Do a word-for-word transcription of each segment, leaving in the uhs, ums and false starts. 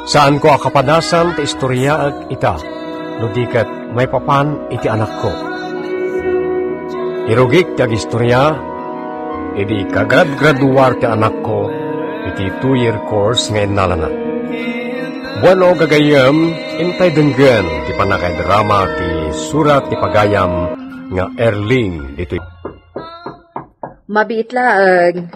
Saanko a kapadasan ti istoriaek ita, no di ket maipapan iti anakko. Irugik ti agistoria idi kagragraduar ti anakko iti two-year course nga innalana. Bueno, gagayyem, intay denggen ti pannakaidrama ti surat ti pagayam nga Erling ditoy. Mabiit laeng.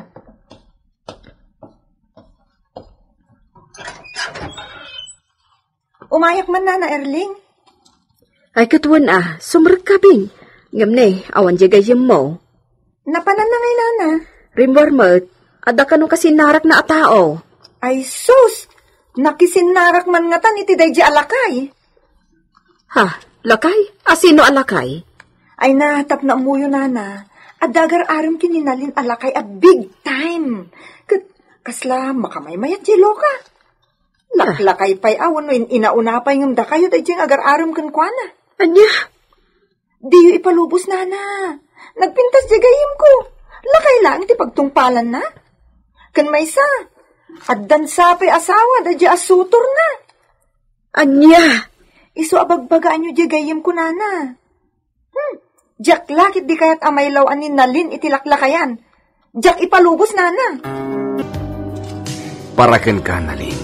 Umayak man, Nana Erling. Ay, ket wen a, sumrekka, Bing. Ngem ne, awan diay gayyemmo. Napananna ngay, Nana? Rimmuar met, adda kano kasinnarakna a tao. Ay, sus! Nakisinnarak man ngatan iti daydi a lakay. Ha? Lakay? A sino a lakay? Ay na, tapno ammoyo, Nana. Adda agar-arem ken ni Nalin a lakay a big time. Ket kasla makamaymayat diay loka. Laklakay pay a wenno in-inauna pay ngem dakayo daydi nga agar-arem kenkuana. Ania? Diyo ipalubos, Nana. Nagpintas diay gayyemko. Lakay laeng ti pagtungpalanna. Ken maysa, addan sa pay asawa daydi a sutorna. Ania? Isu a bagbagaanyo diay gayyemko, Nana. Hmm, diak la ket di kayat a mailaw-an ni Nalin iti laklakayan. Diak ipalubos, Nana. Para kenka, Nalin.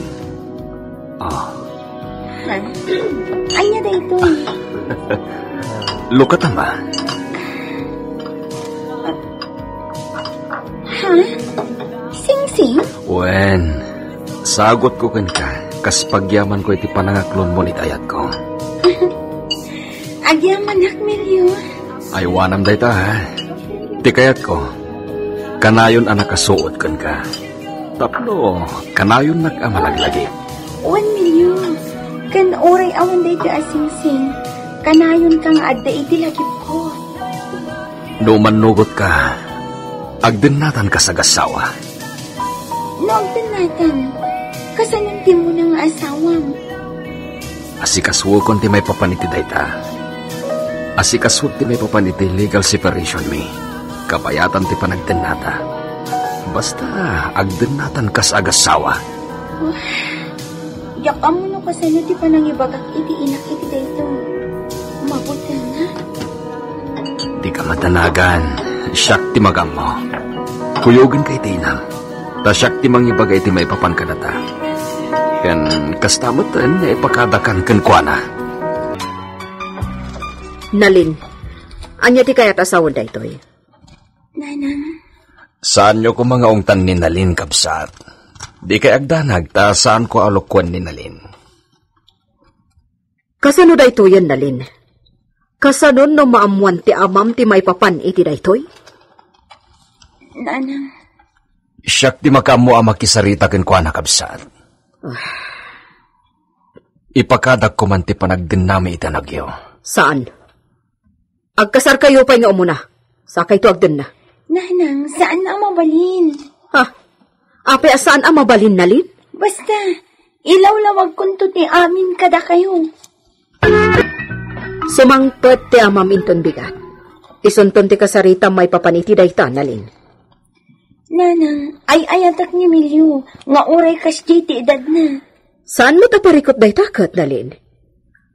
Ah. Ha? Ania daytoy? Lukatan ba? Ha? Singsing? Wen, sagutko kenka, kas pagyamanko iti panangaklonmo iti ayatko. Agyamanak, Melio. Aywanam dayta, ha? Ti kayatko, kanayon a nakasuot kenka. Tapno, kanayonnak a malaglagip. Wen, Melio. Ken uray awan dayta a singsing, kanayonka nga adda iti lagipko. No mannugotka, agdennatanka kas agassawa. No agdennatan, kasanon ti umuna nga asawam? Asikasuokon ti maipapan iti dayta. Asikasuok ti maipapan iti legal separation mi. Kabayatan ti panagdennata. Basta, agdennatan kas agassawa. Diak ammo no kasano ti panangibagak iti inak iti daytoy. Mabuting, ha? Dika madanagan, siak ti magammo. Kuyogenka iti inam, ta siak ti mangibaga iti maipapan kadata. Ken kasta met nga ipakadakan kenkuana. Nalin, ania ti kayat a sawen daytoy? Nanang. Saanyo koma nga ungtan ni Nalin, kabsat. Dikay agdanag ta saanko a lukuen ni Nalin. Kasano daytoyen, Nalin? Kasano no maammuan ti amam ti maipapan iti daytoy? Nanang. Siak ti makaammo a makisarita kenkuana, kabsat. Ah. Ipakadakko man ti panagdennami iti anakyo. Saan? Agkasarkayo pay nga umuna. Sakayto agdenna. Nanang, saan a mabalin. Ha? Apay a saan a mabalin, Nalin? Basta, ilawlawagkonto ti amin kadakayo. Sumangpet ti amam inton bigat. Isunton ti kasaritam maipapan iti dayta, Nalin. Nanang, ay-ayatek ni Emilio nga uray kasdiay ti edadna. Saan met a parikut dayta ket, Nalin?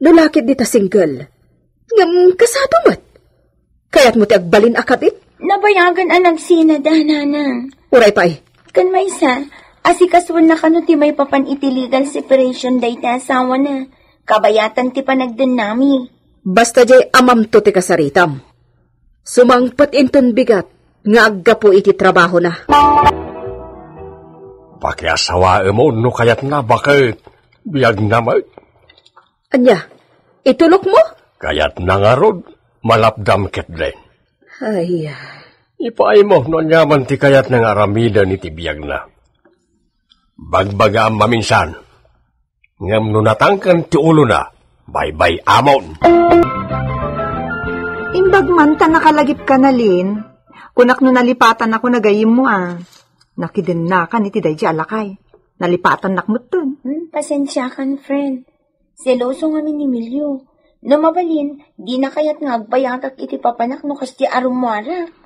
No la ket dita single, ngem kasado met. Kayatmo ti agbalin a kabit? Nabayagan a nagsinada, Nanang. Uray pay. Ken maysa, asikasuenna kano ti maipapan iti legal separation dayta asawana. Kabayatan ti panagdennami. Basta diay amamto ti kasaritam. Sumangpet inton bigat nga aggapu iti trabahona. Pakiasawaem no kayatna, baket biagna met. Ania? Itulokmo? Kayatna ngarud, malapdam ketdi. Ay, ah. Ipaaymo no aniaman ti kayatna nga aramiden iti biagna. Bagbagaam maminsan. Ngem no natangken ti ulona, baybay-amon. Imbag man ta nakalagipka, Nalin. Kunak no nalipatannakon a gayyemmo a. Nakidennakan iti daydi a lakay. Nalipatannak metten. Hmm, pasensiakan, friend. Seloso ngamin ni Emilio. No mabalin, dina kayat nga agbayagak iti papanak no kasdi a rummuarak.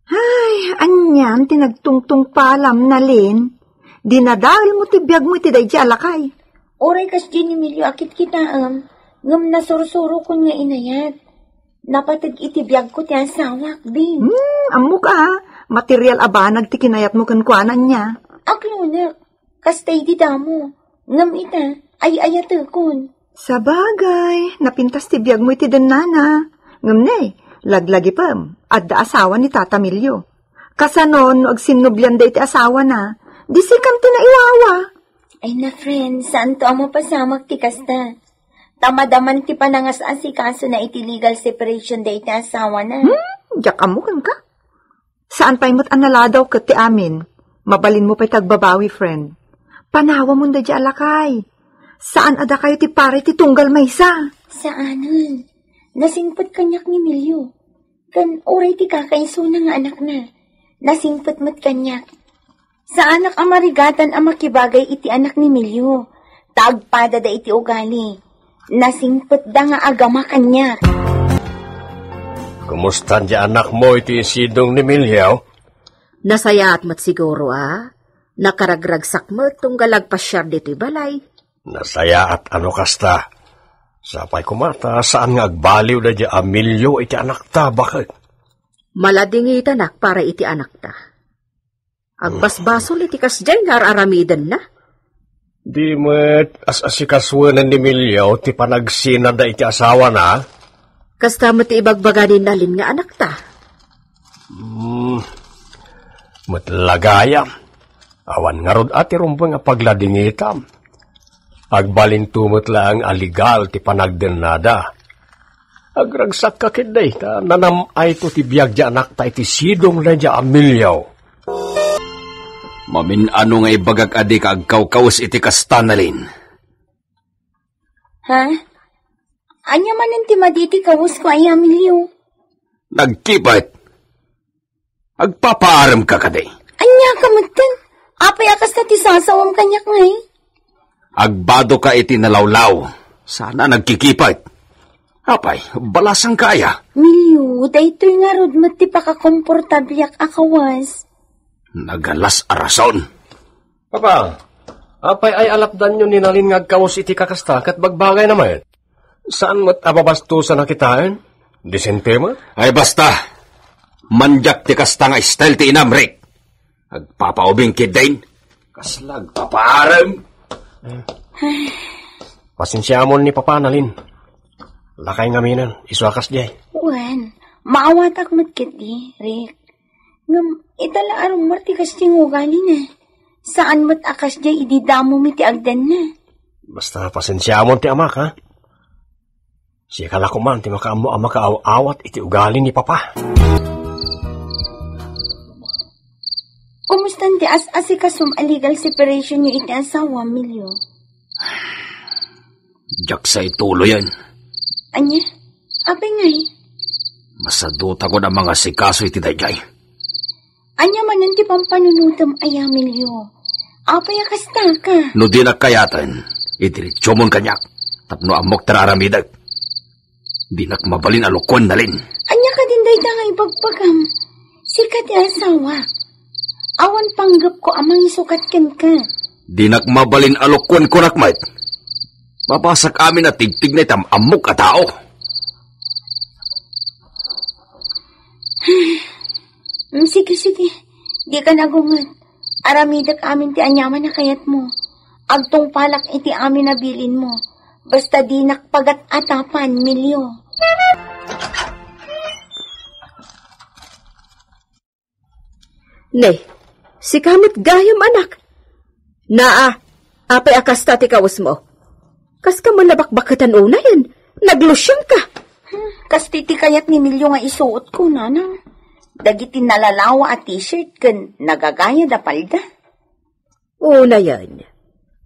Ay, anian ti nagtungtungpalam, Nalin? Dinadaelmo ti biagmo iti daydi a lakay. Uray kasdi ni Emilio a kitkitaem, ngem nasursurokon nga inayat. Napateg iti biagko ti asawak, Bing. Hmm, ammok a, material a banag ti kinayatmo kenkuana ania. Aglunak, kasta idi damo. Ngem ita, ay-ayatekon. Sabagay, napintas ti biagmo iti dennana. Ngem ne, laglagipem, adda asawa ni Tata Emilio. Kasano no agsinnublianda iti asawana? Di sikam ti naiwawa. Ay na, friend, saanto a mapasamak ti kasta. Ta madaman ti panangas-asikasona iti legal separation da iti asawana. Hmm, diak ammo kenka. Saan pay met a naladaw ket ti amin. Mabalinmo pay ti agbabawi, friend. Panawamon daydiay a lakay. Saan a dakayo ti pare ti tunggal maysa. Saanen. Nasingpet kaniak ni Emilio. Ken uray ti kakaisuna nga anakna. Nasingpet met kaniak. Saanak a marigatan a makibagay iti anak ni Emilio. Ta agpadada iti ugali. Nasingpetda nga agama kaniak. Kumusta ti anakmo iti sidong ni Emilio? Nasayaat met siguro, a? Nakaragragsak met tunggal agpasiar ditoy balay. Nasayaat a no kasta. Sapay koma ta saan nga agbaliw daydiay a Emilio iti anakta, baket. Maladingitanak para iti anakta. Agbasbasol iti kasdiay nga ar-aramidenna. Di met as-asikasuenan ni Emilio ti panagsinada iti asawana. Kasta met ti ibagbaga ni Nalin nga anakta. Hmm. Met la gayam. Awan ngarud a ti rumbeng a pagladingitam. Agbalinto met laeng a legal ti panagdennada. Agragsakka ketdi ta nanam-ayto ti biag ti anakta iti sidong daydiay a Emilio. Mamin-ano nga ibagak a dika agkawkawes iti kasta, Nalin? Ha? Ania manen ti madi iti kawesko, ay Emilio? Nagkipet. Agpapaaremka kadi? Ania ka metten? Apay a kasta ti sasawam kaniak ngay? Agbadoka iti nalawlaw. Sana nagkikipet. Apay, balasangka aya? Emilio, daytoy ngarud met ti pakakomportabliak a kawas. Nagalas a rason. Papa, apay ay alapdanyo ni Nalin nga agkawes iti kakasta ket bagbagayna met? Saan met a babastosan a kitaen? Disente met? Ay basta, mandiak ti kasta nga style ti inam, Rick. Agpapaubing ketdin. Kasla agpapaarem. Pasensiamon ni Papa, Nalin. Lakay ngaminen, isu a kasdiay. Wen, maawatak met ketdi, Rick. Ngem, ita la a rummuar ti kasdiay nga ugalina. Saan met a kasdiay idi damo mi ti agdanna. Basta pasensiamon ti amak, ha? Sika la koman ti makaammo a makaaw-awat iti ugali ni Papa. Kumusta ti as-asikasom a legal separation yo iti asawa, Emilio? Diak sa ituloyen. Ania? Apay ngay? Masadutakon a mangasikaso iti daydiay. Ania manen ti pampanunotem, ay Emilio? Apay a kasta ka? No dinak kayaten, idiretsomon kaniak tapno ammok ti ar-aramidek. Dinak mabalin a lokoen, Nalin. Ania kadin dayta nga ibagbagam? Sika ti asawa. Awan panggepko a mangisukat kenka. Dinak mabalin a lokoen, kunak met. Mabasak amin a tigtignay ti am-ammok a tao. Mm, sige, sige. Dika nagunget. Aramidek amin ti aniaman a kayatmo. Agtungpalak iti amin a bilinmo. Basta dinak pagat-atapan, Emilio. Ne, sika met gayam, anak. Naa, apay a kasta ti kawesmo? Kaska man nabakbaketan unayen, naglusiangka. Hmm, kasta ti kayat ni Emilio nga isuotko, nanang. Dagiti nalalawa a t-shirt ken nagagayad a palda. Unayen,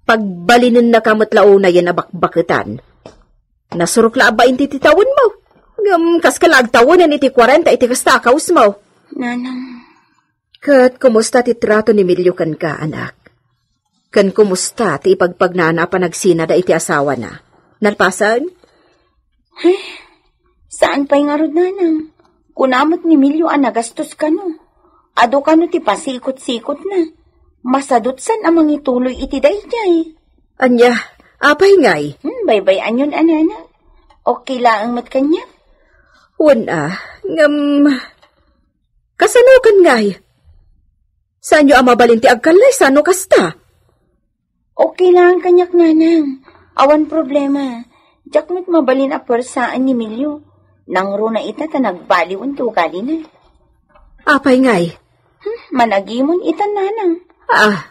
pagbalinennaka met la unayen a bakbaketan. Nasurok la a bain ti tawenmo. Ngem kaska la agtawenen iti kuarenta iti kasta a kawesmo. Nanang. Ket kumusta ti trato ni Emilio kenka, anak? Ken kumusta ti ipagpagnana a panagsinada iti asawana? Nalpasen? Ay, saan pay ngarud, nanang. Kuna met ni Emilio a nagastos kano. Adu kano ti pasikot-sikotna. Masadutsan a mangituloy iti daydiay. Ania, Apay ngay? Hmm, baybay-anyon a, nanang. Okay laeng met kaniak. Wen a, ngem kasano ken ngay? Saanyo a mabalin ti agkallaysa no kasta? Okay laeng kaniak, nanang. Awan problema. Diak met mabalin a puersaen ni Emilio. Nangruna ita ta nagbaliwen ti ugalina. Apay ngay? Hmm, managimon ita, nanang. Ah.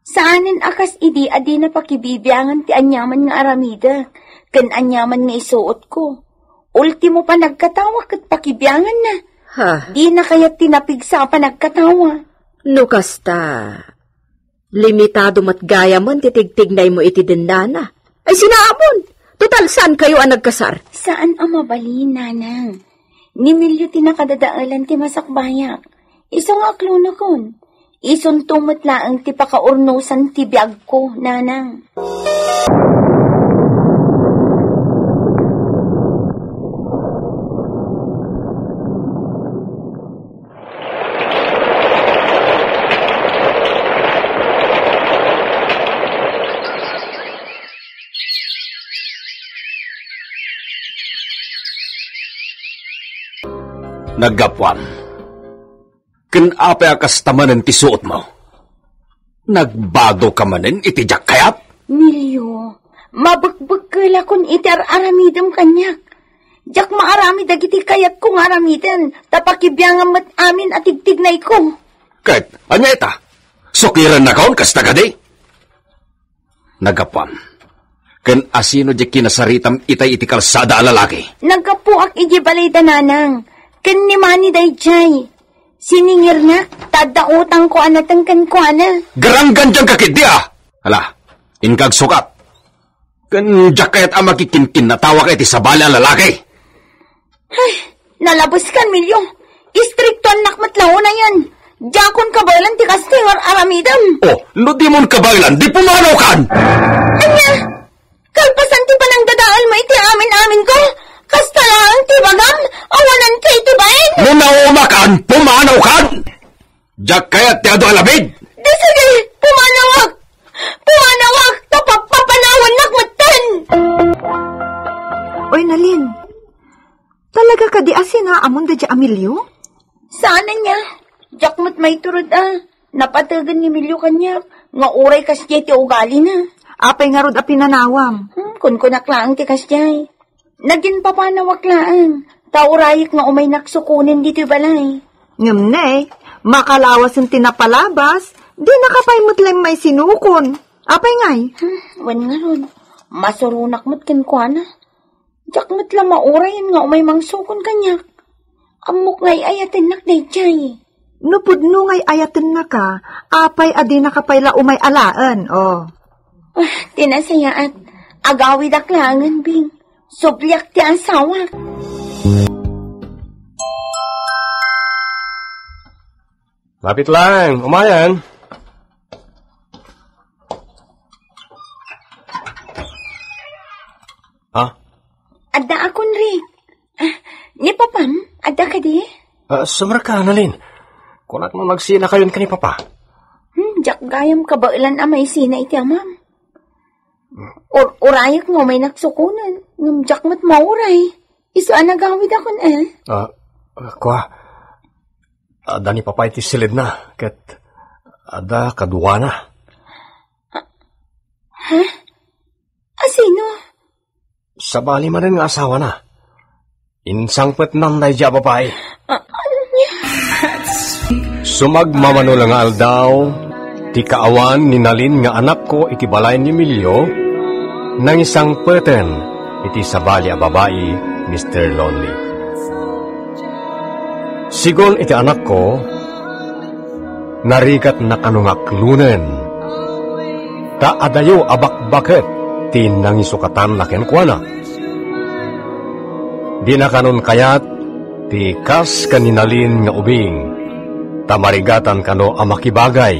Saanen a kas idi a dina pakibibiangan ti aniaman nga aramidek ken aniaman nga isuotko. Ultimo panagkatawa ket pakibianganna. Ha? Dina kayat ti napigsa a panagkatawa. No kasta, limitado met gayamen ti tigtignaymo iti dennana. Ay, sinaamon! Total, saankayo a nagkasar? Saan a mabalin, nanang. Ni Emilio ti nakadadaelan ti masakbayak. Isu nga aklonakon. Isunto met laeng ti pakaurnosan ti biagko, nanang. Naggapuam. Ken apay a kasta manen ti suotmo? Nagbadoka manen iti diak kayat? Emilio, mabekbekkelakon iti ar-aramidem kaniak. Diak maaramid dagiti kayatko nga aramiden, ta pakibiangam met amin a tigtignayko. Ket, ania ita? Sukirennakon, kasta kadi? Naggapuam. Ken asino diay kinasaritam itay iti kalsada a lalaki? Naggapuak iti balay da nanang. Ken ni Manny daydiay. Siningirna, ta adda utangko a nateng kenkuana. Garanggan diay kakiddi a! Hala, inka agsukat. Ken diak kayat a makikinkinnatawa ka iti sabali a lalaki. Ay, nalabeskan, Emilio. Istriktoannak met la unayen. Diakon kabaelan ti kasta nga ar-aramidem. Oh, no dimon kabaelan, di pumanawkan! Ania? Kalpasan ti panangdadaelmo iti amin-aminko? Kasta laeng ti ibagam? Awananka iti bain? No naumakan, pumanawkan! Diak kayat ti adu a labid! Di sige! Pumanawak! Pumanawak! Ta pagpapanawannak metten! Oy, Nalin, talaga kadi a sinaamon daydiay a Emilio? Saan ania? Diak met maiturod a. Napategen ni Emilio kaniak nga uray kasdiay ti ugalina. Apay ngarud a pinanawam? Hmm, kunkunak laeng ti kasdiay. Naginpapanawak laeng, ta urayek nga umaynak sukonen ditoy balay. Ngem ne, makalawasen ti napalabas, dinaka pay met laeng maisinukon. Apay ngay? Hmm, wen ngarud, masuronak met kenkuana. Diak met la maurayen nga umay mangsukon kaniak. Ammok nga ay-ayatennak daydiay. No pudno nga ay-ayatennaka, apay a dinaka pay la umay alaen, oh. Ah, ti nasayaat, agawidak laengen, Bing. Subliak ti asawak. Lapit lang, umayan. Ha? Adda akon, Rick. Ah, ni Papam, adda kadi? Ah, sumrek ka, Nalin. Kunak no nagsinakayon ka ni Papa. Hmm, diak gayam kabaelan a maisina iti amam. Ur-, urayek nga umaynak sukonen, ngem diak met mauray. Isu a nagawidakon, eh. Ah, ah, kua, adda ni Papa iti siledna, ket adda kaduana. Ha? Asino? Sabali manen nga asawana. Insangpetnan daydiay a babai. A-, ania? Sumagmamano la nga aldaw, ti kaawan ni Nalin nga anakko iti balay ni Emilio, nangisangpeten iti sabali a babai, Mister Lonely. Sigun iti anakko, narigatna kano nga aklonen. Ta adayo a bakbaket ti nangisukatanna kenkuana. Dina kanon kayat ti kas ken ni Nalin nga ubing, ta marigatan kano a makibagay.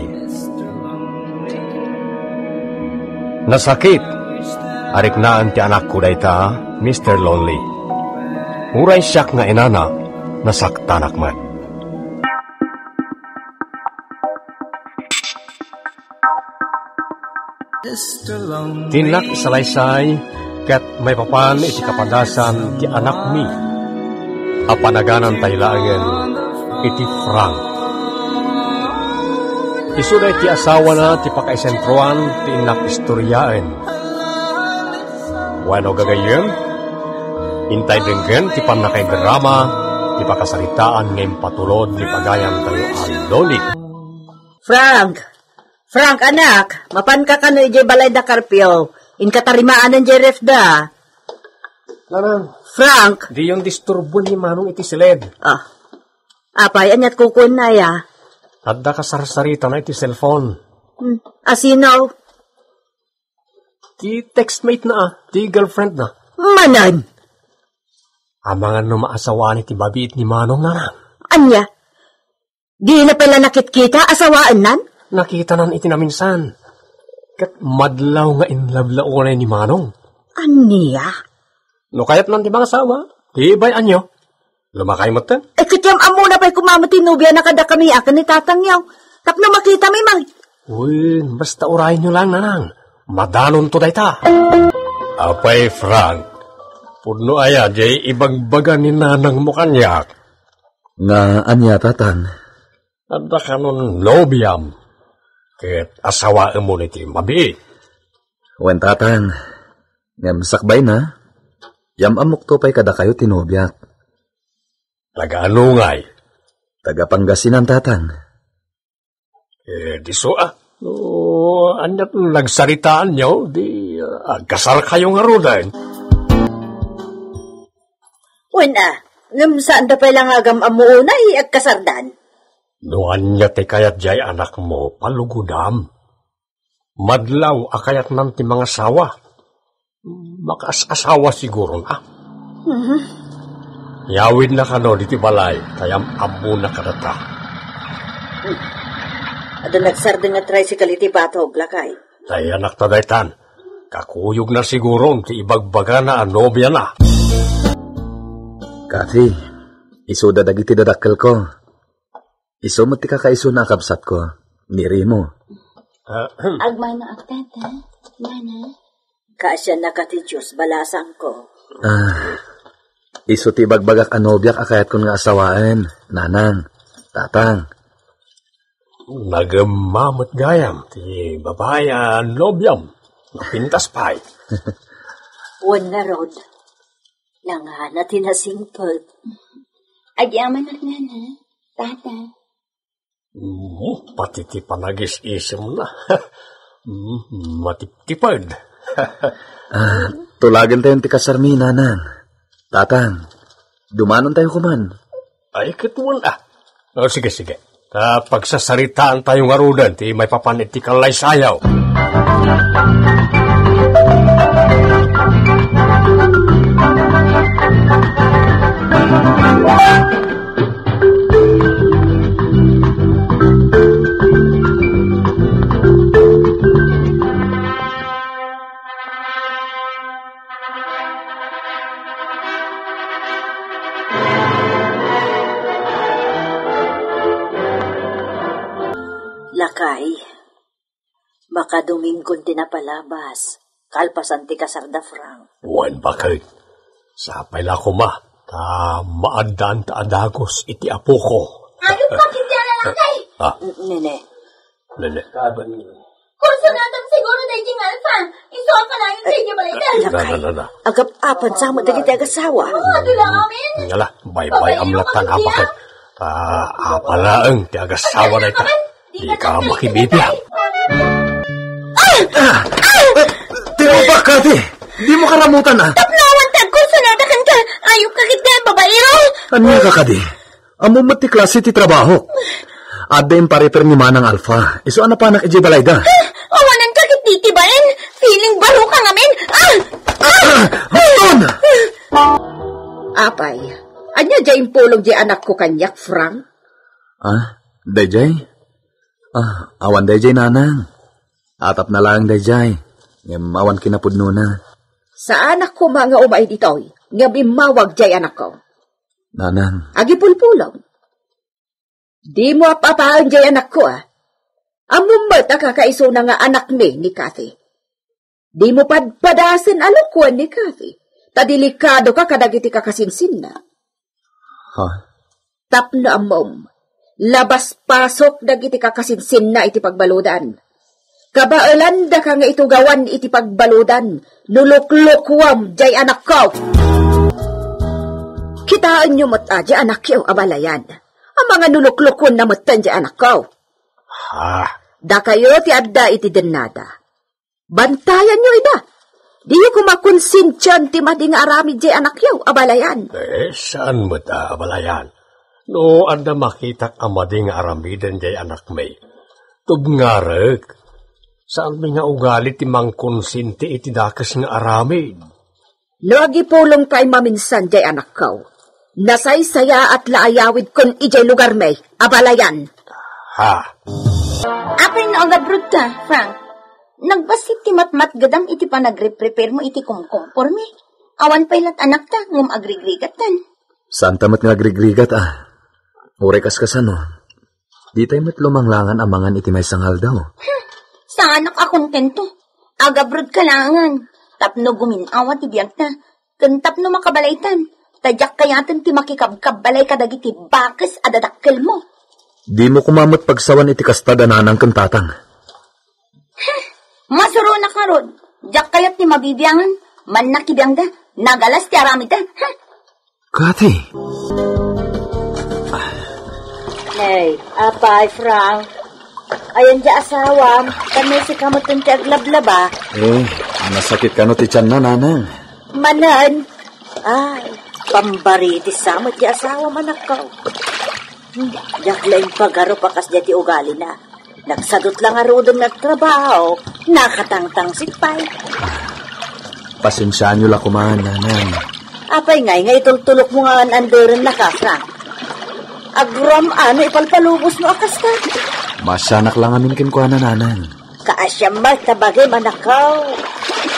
Nasakit a riknaen ti anakko dayta, Mister Lonely. Uray siak nga inana, nasaktanak met. Ti innak isalaysay ket maipapan iti kapadasan ti anakmi a panaganantay laengen iti Frank. Isuda iti asawana ti pakaisentroan ti innak istoriaen. Wenno gagayyem, intay denggen ti pannakaidrama ti pakasaritaan nga impatulod ti pagayantayo a loli. Frank! Frank, anak, mapanka kano idiay balay da Carpio? Inka tarimaanan diay ref da. Nanang, Frank! Diyon disturbo ni Manong iti siled. Ah. Apay, aniat kukuenna ya? Adda kasarsaritana iti cellphone. Hmm. Asino? Ti textmate na, ah. Ti girlfriend na. Manan! Amangan no maasawaan iti mabiit ni Manong, Nanang. Ania? Dina pay la nakitkita a sawaennan? Nakitanan iti naminsan. Ket madlaw nga in love la unay ni Manong. Ania? No kayatnan ti mangasawa, ti bay-anyo. Lumakay metten. Eh, ket yam-ammona pay koma met ti nobiana kadakami a ken ni tatangyo. Tapno makitami man. Wen, basta urayenyo lang, Nanang. Madanonto dayta. Apay, Frank, pudno aya diay ibagbaga ni nanangmo kaniak? Nga ania, Tatang? Adda kanon nobiam, ket asawaemon iti mabiit. Wen, Tatang, ngem sakbayna, yam-ammokto pay kadakayo ti nobiak. Taga anongay? Taga Pangasinan, Tatang. Eh, diso, ah. No, aniat nagsaritaanyo, di, ah, agkasarkayo ngaruden. Wen, ah, ngem saanda pay la nga agam-ammo unay agkasardan. No ania ti kayat diay anakmo, palugodam. Madlaw a kayatnan ti mangasawa. Makaas-asawa siguron, ah. Mhm. Yawidna kano diti balay, ta yam-ammona kadata. Adda nagsardeng a tricycle iti batog, lakay. Tay anakta daytan. Kakuyogna siguron ti ibagbagana a nobiana. Kathy, isuda dagiti dadakkelko. Isu met ti kakaisuna a kabsatko, ni Remo. Ah, agmano ak, Tata, Nana. Kaasiannaka ti Dios, balasangko. Ah, isu ti ibagbagak a nobiak a kayatkon nga asawaen, Nanang, Tatang. Nagemma met gayam ti babai a nobiam. Napintas pay. Wen ngarud, nangana ti nasingpet. Agyamanak, Nana, Tata. Mm, pati ti panagis-isimna. Mm, matiptiped. Ah, tulagentayon ti kasarmi, Nanang. Tatang, dumanontayo koman. Ay, ket wen, ah. Oh, sige, sige. Ta pagsasaritaantayo ngaruden ti maipapan iti kallaysayaw. Lakay, makadominggon ti napalabas, kalpasan ti kasar da Frank. Wen, baket. Sapay la koma, ta maaddaan ta a dagus iti apoko. Ayok pa, Kitiana, lakay! Ah. N-, nene. Nene. Kursunadam siguro daydi nga alfa. Isu a kanayon daydi balay. Lakay. Na, na, na, na. Agap-apan sa met dagiti agasawa. Oh, adu lang amin. Ngala, baybay-am latta nga baket. Ah, apa laeng ti agasawa dayta. Di ka makibibiag. Ah! Ah! Tinubak ka, di. Di mo karamutan, ah. Tapno awan ti agkursunada kenka. Ayok ka ket nga babaero. Ania ka kadi? Ammom met ti klase ti trabahok. Adda impareper ni Manang Alfa. Isu a napanak idiay balayda. Awanan ka ket diti bain. Feeling baro ka ngamin. Ah! Ah! Ah! Baston! Apay, ania diay impulong diay anakko kaniak, Frank? Ah, daydiay? Ah, awan daydiay, Nanang. Atapna laeng daydiay. Ngem awan kinapudnona. Saanak koma nga umay ditoy, ngem immawag diay anakko. Nanang. Agipulpulong. Dimo ap-apaen diay anakko, ah. Ammom met a kakaisuna nga anakmi ni Kathy. Dimo padpadasen a lokoen ni Kathy, ta delikadoka kadagiti kakasinsinna. Ha? Tapno ammom, labaspasok dagiti kakasinsinna iti pagbaludan. Kabaelandaka nga itugawan iti pagbaludan no luklukuam jay anakko. Kitaenyo met a jay anakyo a balayan. Amangan no luklukuenna metten jay anakko. Ha? Dakayo ti adda iti dennada. Bantayanyo ida. Diyo koma konsensian ti madi nga aramid jay anakyo a balayan. Eh, saan met a balayan? No adda makitak a madi nga aramiden jay anakmi, tubngarek. Saanmi nga ugali ti mangkonsenti iti dakes nga aramid. No agipulongkay maminsan jay anakko, nasaysayaat la a yawidkon idiay lugarmi a balayan. Ha? Apay no agabrodka, Frank? Nagbassit ti matmatgedam iti panagriprepare mo iti kumkumpormi. Awan pay lat anakta, ngem agrigrigattan. Saanta met nga agrigrigat, a. Uray kas kasano. Ditay met lumanglangan a mangan iti maysa nga aldaw. Hmm, saanak a kontento. Agabrodka laengen. Tapno gumin-awa ti biagta. Ken tapno makabalaytan. Ta diak kayaten ti makikabkabbalay kadagiti bakes a dadakkelmo. Dimo koma met pagsawan iti kasta da nanang ken tatang. Masuronak ngarud. Diak kayat ti mabibiangan. Mannakibiangda. Nagalas ti aramidda. Hmm. Kathy! Nay, apay, Frank. Ayan di asawam, kano sika met ti aglablaba? Eh, nasakit kano ti tianna, nanang? Manen. Ay, pambaritis sa met di asawam, anakko. Diak la impagarup a kasdiay ti ugalina. Nagsadut la ngaruden nga agtrabaho, nakatangtangsit pay. Pasensiaanyo la koma, nanang. Apay ngay nga itultulokmo nga an-anderennaka, Frank? Agroam-ano ipalpalubosmo a kasta? Maasianak la ngamin kenkuana, nanang. Kaasiam met ta bagim, anakko.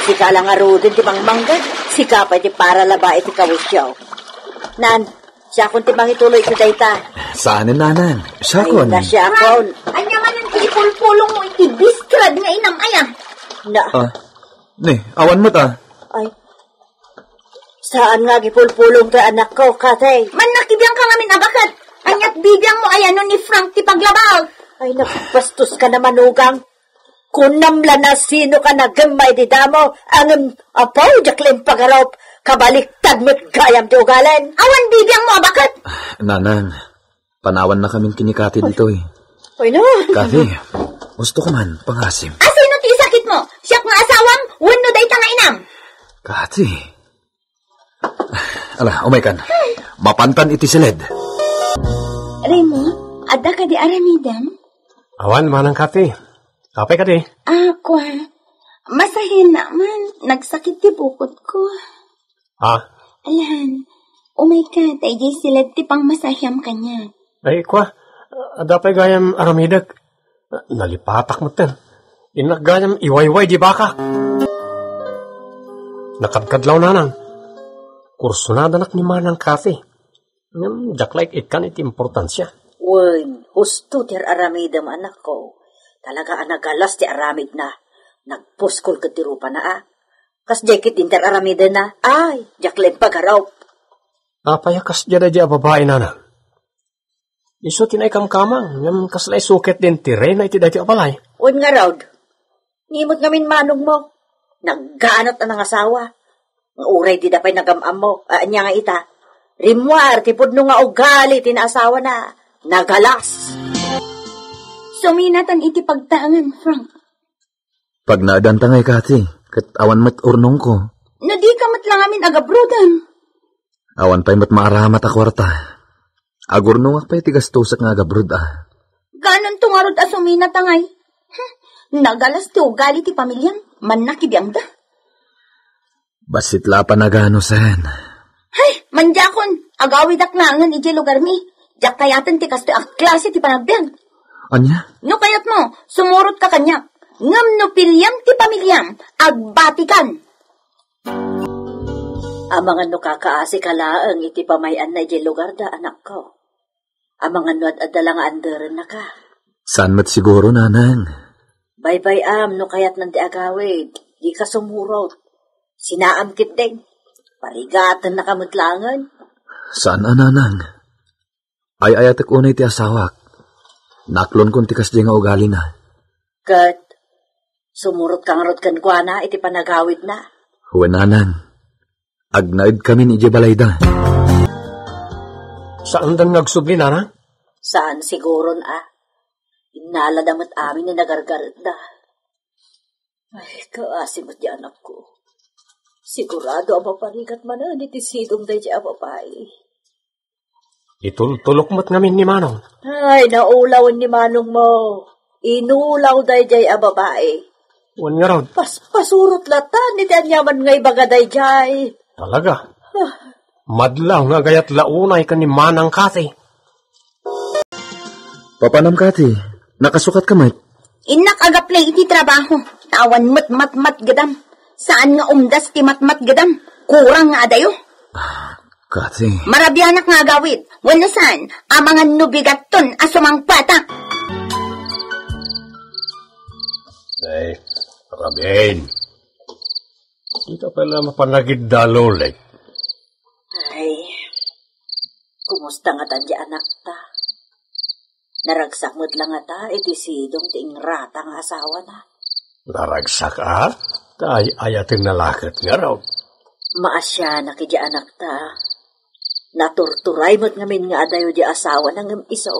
Sika la ngaruden ti mangmangged, sika pay ti paralaba iti kawisyo. Nan, Siakon ti mangituloy iti dayta. Saanen, nanang. Siakon. Ay, na siakon. Ania manen ti ipulpulong mo iti bistrad nga inam aya? Na. Ah, ni, awan met, a. Ay. Saan nga agipulpulong ti anakko, Kathy? Mannakibiang ka ngamin a baket. Aniat bibiang mo aya no ni Frank ti paglabag? Ay, nagbastoska na, manugang. Kunam la no sinoka nga aggemma idi damo, ngem, apo, diak la impagarup, kabaliktad met gayam ti ugalin. Awan bibiang mo a baket. Nanang, panawannakamin ken ni Kathy ditoy. Oy, no. Kathy, gusto ko man, pangasim. A, sino ti isakit mo? Siak nga asawam, wenno dayta nga inam? Kathy. Ala, umaykan. Mapantan iti siled. Raymond, adda kadi aramidem? Awan, manang Kathy. Apay kadi? A, kua. Masahiennak man. Nagsakit ti bukotko. A? Alan, umayka, ta idiay siled ti pangmasahiam kaniak. Ay, kua. Adda pay gayam aramidek. Nalipatak metten. Innak gayam iwayway di bakak. Nakadkadlaw, nanang. Kursonadanak ni manang Kathy. Ngem diak la ikkan iti importansia. Wen, husto ti ar-aramidem, anakko. Talaga a nagalas ti aramidna. Nagpuskol ket ti rupana, a. Kasdiay ket ti inter-aramidenna. Ay, diak la impagarup. Apay a kasdiay daydi a babai, nanang? Isu ti naikamkamang, ngem kasla isu ket din ti reyna iti daytoy a balay. Wen ngarud, ni met ngamin manongmo. Nagganat a nangasawa. Nga uray dida pay nagam-ammo, a, ania nga ita? Rimmuar ti pudno nga ugali ti naasawana. Nagalas. Suminatan iti pagtaengan, Frank. Pagnaedanta ngay, Kathy, ket awan met urnongko. No dika met la ngamin agabrodan. Awan pay met maaramat a kuarta. Agurnongak pay ti gastosek nga agabrod, a. Gananto ngarud a suminata ngay. Hmm, nagalas ti ugali ti pamiliam, mannakibiangda. Bassit la a panaganusen. Hay, mandiakon, agawidak laengen idiay lugarmi. Diak kayaten ti kastoy a klase ti panagbiag. Ania? No kayatmo, sumurotka kaniak. Ngem no piliam ti pamiliam, agbatikan. Amangan no kakaasika laeng iti pamay-anna idiay lugarda, anakko. Amangan no ad-adda la nga anderennaka. Saan met siguro, nanang? Baybay-am no kayatnan ti agawid. Dika sumurot. Sinaam ketdin. Parigatennaka met laengen. Saan a, nanang. Ay-ayatek unay ti asawak. Naklonkon ti kasdiay nga ugalina. Ket sumurotka ngarud kenkuana iti panagawidna. Wen, nanang. Agnaedkamin idiay balayda. Saandan nga agsubli, nanang? Saan siguron a. Innalada met amin ni nagargaretda. Ay, kaasi met ti anakko. Sigurado a maparigat manen iti sidong daydiay a babai. Itultulok met ngamin ni Manong. Ay, naulawen ni Manong mo. Inulaw daydiay a babai. Wen ngarud. Pas-, pasurot latan iti aniaman nga ibaga daydiay. Talaga? Ah. Madlaw nga agayat la unay ken ni Manang Kati. Papanam, Kati, nakasukat ka met? Innak agaplay iti trabaho. Tawan met matmatgedam. Saan nga umdas ti matmatgedam. Kurang nga adayo. Ah, Kati. Marabianak nga agawid. Wenno saan, amangan no bigatton a sumangpatak. Ay, Rabin. Dika pala mapanagid da, Lolit. Ay, kumusta ngatan di anakta? Naragsak met la ngata iti sidong ti ingrata nga asawana? Naragsak a? Tay ayaten nalaket ngarud. Maasianak iti anakta. Naturturay met ngamin nga adayo di asawana ngem isu.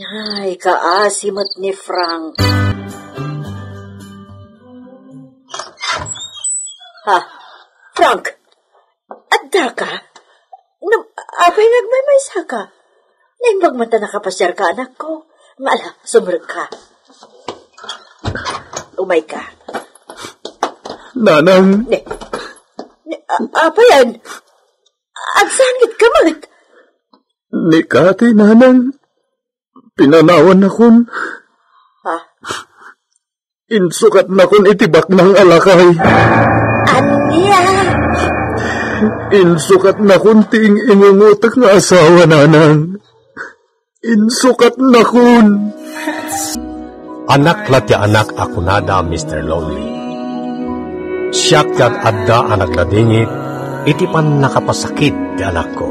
Ay, kaasi met ni Frank. Ha? Frank? Adda ka? Nam-, apay nga agmaymaysa ka? Naimbag man ta nakapasiar ka, anakko. Nga ala, sumrek ka. Umay ka. Nanang. Ne, ne, a-, apay yan? Agsangit ka met. Ni Kati, nanang. Pinanawan nakon. Ha? Insukatnakon iti baknang a lakay. Ania? Insukatnakon ti ing-ingungotek nga asawa, nanang. Insukatnakon. Anak la ti anak a kunada, Mister Lonely. Siak ti ad-adda a nagladingit iti pannakapasakit ti anakko.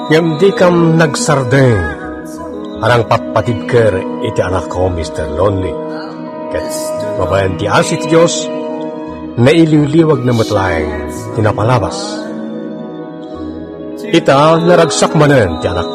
Ngem dikam nagsardeng a nangpappadibker iti anakko, Mister Lonely. Ket babaen ti asi ti Dios, nailiwliwagna met laeng ti napalabas. Ita, naragsak manen ti anak